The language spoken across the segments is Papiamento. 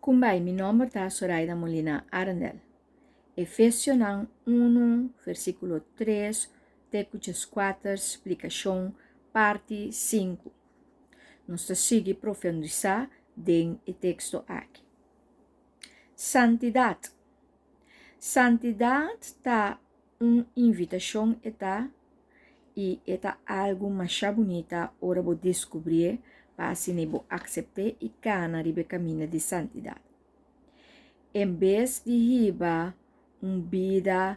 Kumbai, mi nomber ta Soraida Molina Arendel. Efesionan unu, versíkulo tres te ku djeskuater, splikashon, parti sinku. Nos ta sigui profundisá den e teksto aki. Santidat. Santidat ta un invitashon e ta i e ta algu masha bunita ora bo deskubrié pa asina bo aksept'é i kana riba e kaminda di santidat. En bes di hiba un bida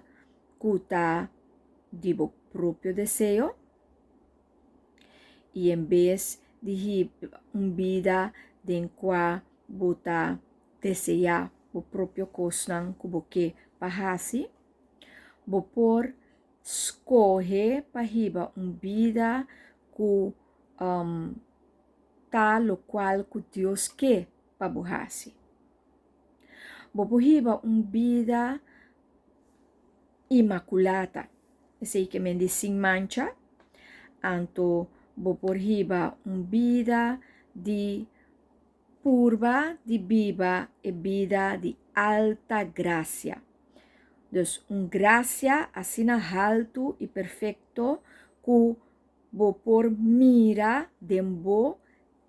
ku ta di bo propio deseo i en bes di hiba un bida den kua bo ta deseá bo propio kosnan ku bo ke pa hasi, bo por skohe pa hiba un bida ku ta lokual ku Dios ke pa bo hasi. Bo por hiba un bida imakulata, esei ke men di sin mancha, anto bo por hiba un bida di Purba di biba e bida di alta gracia. Dus un gracia asina haltu i perfecto cu bo por mira den bo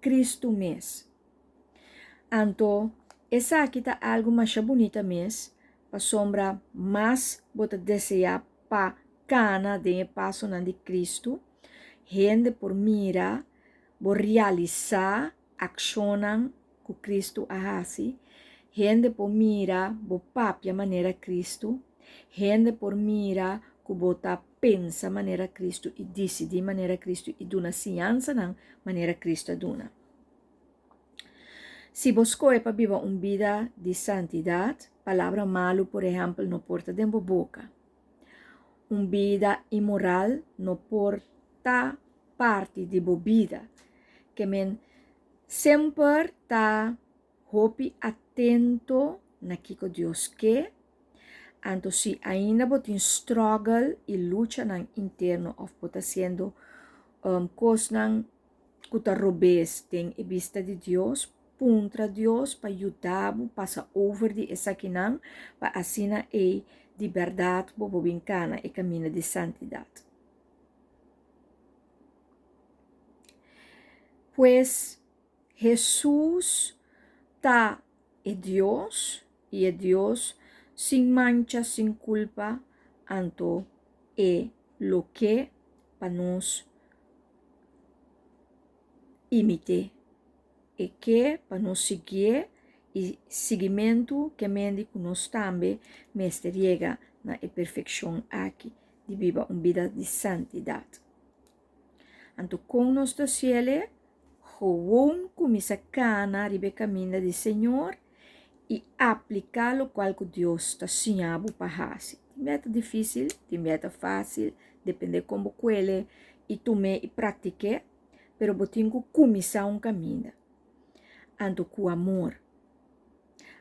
Cristo mes. Anto esaki ta algo masha bunita mes pasobra mas bo ta desea pa cana den e pasonan di Cristo, hende por mira bo realisa akshonnan ku Kristu a hasi, hende por mira bo papia manera Kristu, hende por mira ku bo ta pensa manera Kristu i disidí manera Kristu i duna siñansanan manera Kristu a duna. Si bo skohe pa biba un bida di santidat, palabra malu por ehèmpel no por ta den bo boka. Un bida inmoral no por ta parti di bo bida. Ke men semper ta hopi atento na kiko Dios ke, anto si ainda bo tin struggle i luchanan interno of bo ta hasiendo kosnan ku ta robes den e bista di Dios, puntra Dios pa yuda bo pasa over di esakinan pa asina ei di bèrdat bo por bin kana e kaminda di santidat. Pues, Hesus ta e Dios, i e Dios sin mancha, sin kulpa, anto e lo ke pa nos imit'é. E ke pa nos siguié, i siguimentu ke mende ku nos tambe mester yega na e perfekshon aki. di biba un bida di santidat. Anto kon nos ta hasiel? Gewoon kuminsá kana riba e kaminda di Señor i apliká lokual ku Dios ta siña bo pa hasi. Tin bia ta difísil, tin bia ta fásil, dependé kon bo kuele i tum'é i praktik'é, pero bo tin ku kuminsá un kaminda. Anto ku amor.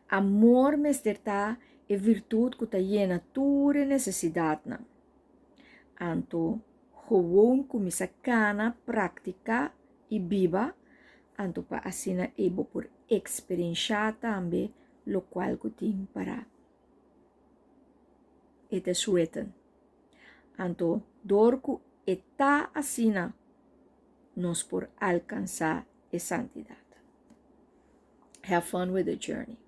Amor mester ta e virtut ku ta yena tur e nesesidatnan. Anto gewoon kuminsá kana, praktiká i biba, anto pa asina ei bo por eksperenshá tambe lokual ku tin pará. It is written. Anto dor ku e ta asina nos por alkansá e santidat. Have fun with the journey.